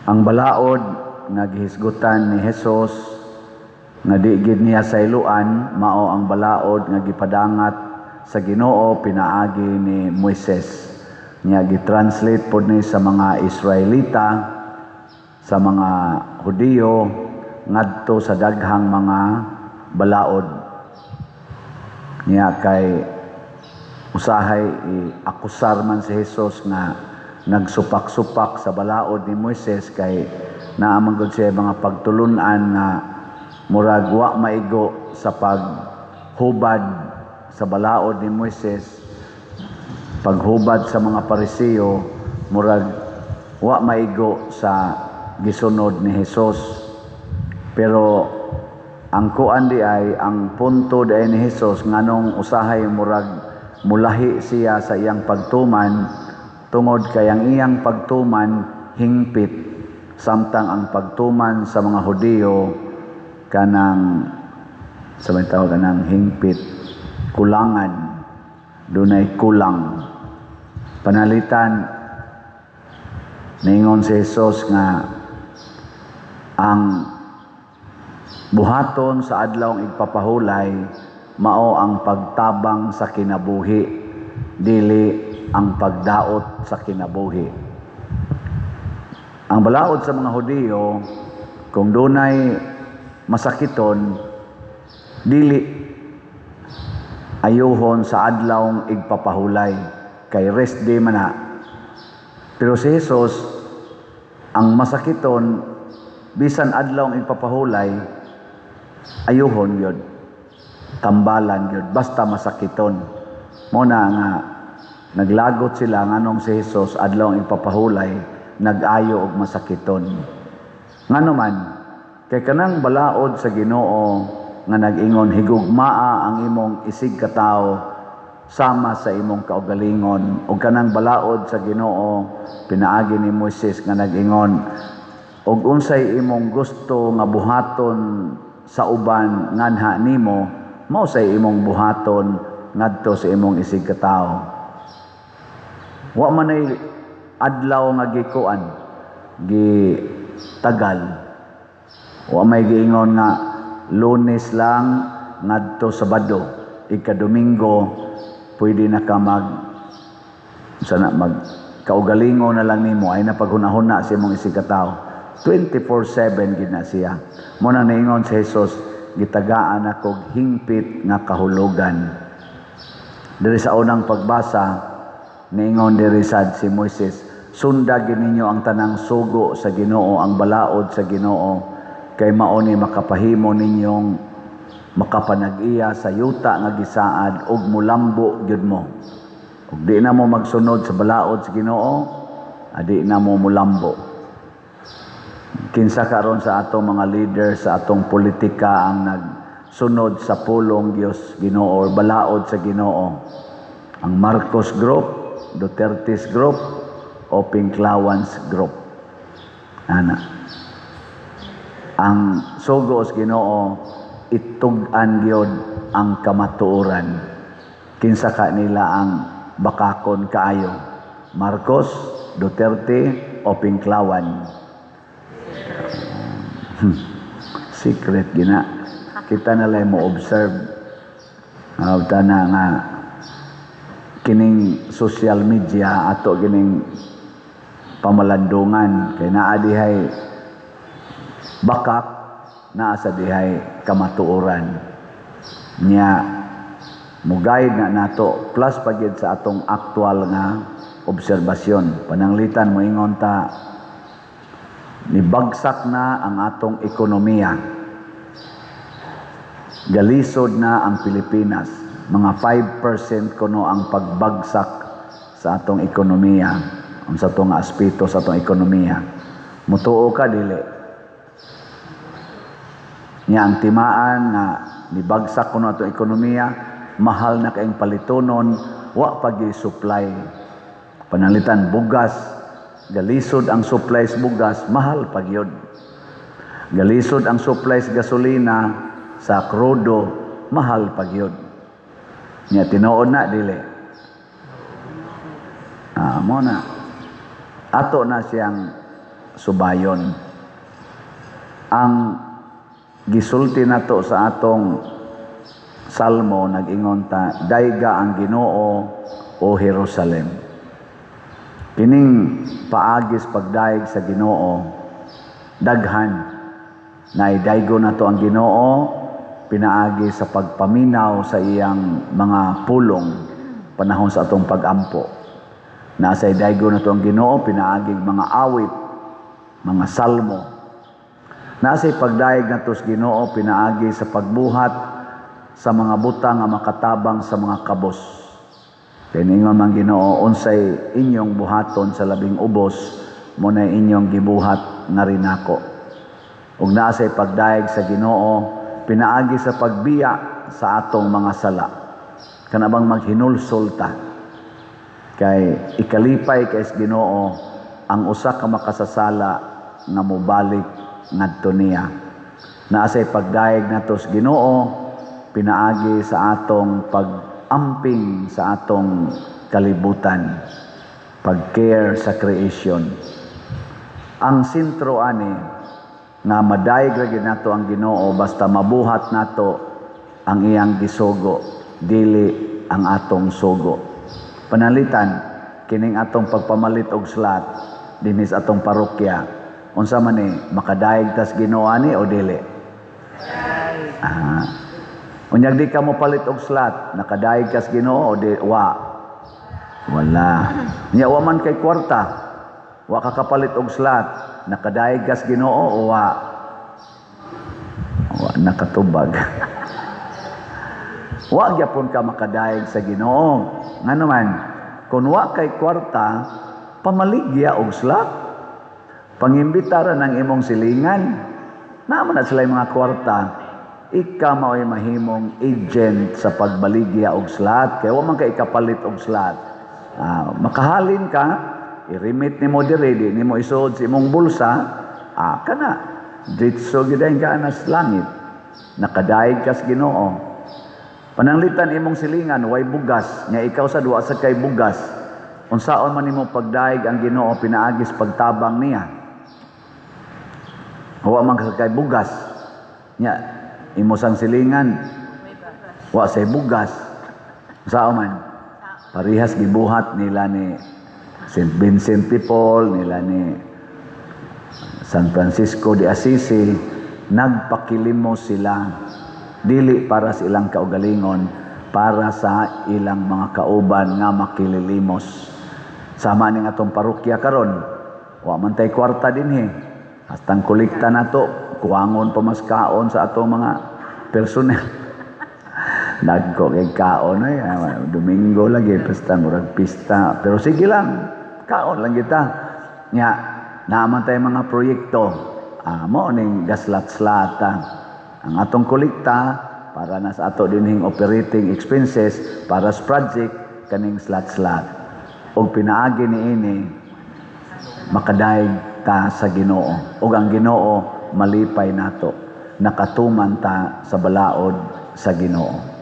Ang balaod nga gihisgutan ni Jesus nga di gid niya sayloan mao ang balaod nga gipadangat sa Ginoo pinaagi ni Moises. Nya gitranslate pod ni sa mga Israelita, sa mga Hudiyo, ngadto sa daghang mga balaod. Nya kay usahay iakusar man si Jesus nga nagsupak-supak sa balaod ni Moises, kay naa man gud siya mga pagtulunan nga murag wa maigo sa paghubad sa balaod ni Moises, paghubad sa mga Pariseo, murag wa maigo sa gisunod ni Jesus. Pero ang kuan di ay, ang punto di ay ni Jesus, nganong usahay murag mulahi siya sa iyang pagtuman, tungod kay ang iyang pagtuman hingpit, samtang ang pagtuman sa mga Hudiyo kanang sa may tawag kanang hingpit, kulangan, dunay kulang. Panalitan, ningon si Jesus nga ang buhaton sa adlawng igpapahulay mao ang pagtabang sa kinabuhi, dili ang pagdaot sa kinabuhi. Ang balaod sa mga Hudiyo, kung dunay masakiton, dili ayuhon sa adlawng igpapahulay kay rest day man na. Pero si Jesus, ang masakiton bisan adlawng igpapahulay, ayuhon yun, tambalan yun, basta masakiton. Mo na nga naglagot sila nganong si Jesus adlawng igpapahulay nag-ayo og masakiton. Ngano man? Kay kanang balaod sa Ginoo nga nag-ingon, "Higugmaa ang imong isig katawo sama sa imong kaugalingon," ug kanang balaod sa Ginoo pinaagi ni Moises nga nag-ingon, "Og unsay imong gusto nga buhaton sa uban nganha nimo, mao say imong buhaton ngadto sa imong isig katawo." Wa man ay adlaw nga gikuan, gi tagal. Wa may giingon nga Lunes lang ngadto Sabado, ika-Domingo pwede na ka mag sana mag kaugalingon na lang nimo, ay na paghunahuna sa imong isig katawo. 24/7 gid na siya. Mo na niingon si Jesus, "Gitagaan ako hingpit nga kahulugan." Diri sa unang pagbasa, niingon diri sad si Moises, "Sunda gid ninyo ang tanang sugo sa Ginoo, ang balaod sa Ginoo, kay mao ni makapahimo ninyong makapanag-iya sa yuta nga gisaad ug mulambo gyud mo. Ug di na mo magsunod sa balaod sa Ginoo, adi na mo mulambo." Kinsa karon sa atong mga leader sa atong politika ang nagsunod sa pulong Dios Ginoo or balaod sa Ginoo? Ang Marcos Group, Duterte's Group, o Pinklawans Group? Ana. Ang sugo sa Ginoo, itug-an gyud ang kamatuoran. Kinsa ka nila ang bakakon kaayo? Marcos, Duterte, o Pinklawan? Secret gina. Kita na lang mo observe. Nga na nga kining social media ato kining pamalandungan kay naa dihay bakak, naa sa dihay kamatuoran. Nya mo guide na nato, plus pa gyud sa atong aktual nga obserbasyon. Pananglitan moingon ta nibagsak na ang atong ekonomiya, galisod na ang Pilipinas, mga 5% kuno ang pagbagsak sa atong ekonomiya, ang sa atong aspeto sa atong ekonomiya. Mutuo ka, dili? Nya ang timaan nga nibagsak kuno atong ekonomiya, mahal na kaayong palitonon, wa pa gyud supply. Pananglitan bugas, galisod ang supply sa bugas, mahal pa gyud. Galisod ang supply sa gasolina, sa krudo, mahal pa gyud. Nya tinuod na, dili? Ah, mo na. Ato na siyang subayon. Ang gisulti nato sa atong salmo, nag-ingon ta, "Dayga ang Ginoo, o Jerusalem." Kining paagis pagdayeg sa Ginoo daghan. Naidaygo nato ang Ginoo pinaagi sa pagpaminaw sa iyang mga pulong panahon sa atong pagampo. Nasa idaygo nato ang Ginoo pinaagi mga awit, mga salmo. Nasa pagdayeg nato sa Ginoo pinaagi sa pagbuhat sa mga butang nga makatabang sa mga kabos. Kay ningon man Ginoo, "Unsay inyong buhaton sa labing ubos, mo na inyong gibuhat nga rinako." Ug naa say pagdayeg sa Ginoo pinaagi sa pagbiya sa atong mga sala. Kana bang maghinulsol ta. Kay ikalipay kay sa Ginoo ang usa ka makasasala nga mobalik ngadto niya. Naa say pagdayeg nato sa Ginoo pinaagi sa atong pag-amping sa atong kalibutan, pag-care sa creation. Ang sentro ani nga madayeg ra gyud nato ang Ginoo basta mabuhat nato ang iyang gisugo, dili ang atong sugo. Panalitan kining atong pagpamalit og slot dinhi sa atong parokya, unsa man ni, makadayeg tas Ginoo ani o dili? Ah. Unyag di ka mo palit og slot, nakadayeg kas Ginoo o di wa? Wala. Nya wa man kay kwarta, wa ka kapalit og slot, nakadayeg kas Ginoo o wa? Wa nakatubag. Wa gyapon ka makadayeg sa Ginoo. Ngano man, kung wa kay kwarta, pamaligya og slot. Pangimbitara ng imong silingan. Naa man na sila mga kwarta. Ika mao'y mahimong agent sa pagbaligya og slot. Kaya wa man kay ikapalit og slot. Ah, makahalin ka, i-remit nimo diri, di nimo isuod sa imong bulsa, ah, kana. Diretso gyud ka na sa langit. Nakadayeg ka sa Ginoo. Pananglitan imong silingan way bugas, nya ikaw sa duwa sa kay bugas. Unsaon man nimo pagdayeg ang Ginoo pinaagis pagtabang niya? Wa man ka kay bugas. Nya imo sang silingan wa say bugas. Unsaon man? Parihas gibuhat nila ni St. Vincent de Paul, nila ni San Francisco de Assisi, nagpakilimos sila dili para sa ilang kaugalingon, para sa ilang mga kauban nga makililimos. Sama ning atong parokya karon, wa man tay kwarta dinhi. Hastang kolekta nato, kuwangon pa mas kaon sa atong mga personnel. Dagko kay kaon ay, ah, Domingo lagi pesta, murag pista. Pero sige lang, kaon lang kita. Nya, naa man tay mga proyekto. Ah, mao ning gaslat-slata. Ang atong kolekta para na sa ato dinhing operating expenses para sa project kaning slat-slat. Og pinaagi niini makadayeg ta sa Ginoo. Ug ang Ginoo malipay nato. Nakatuman ta sa balaod sa Ginoo.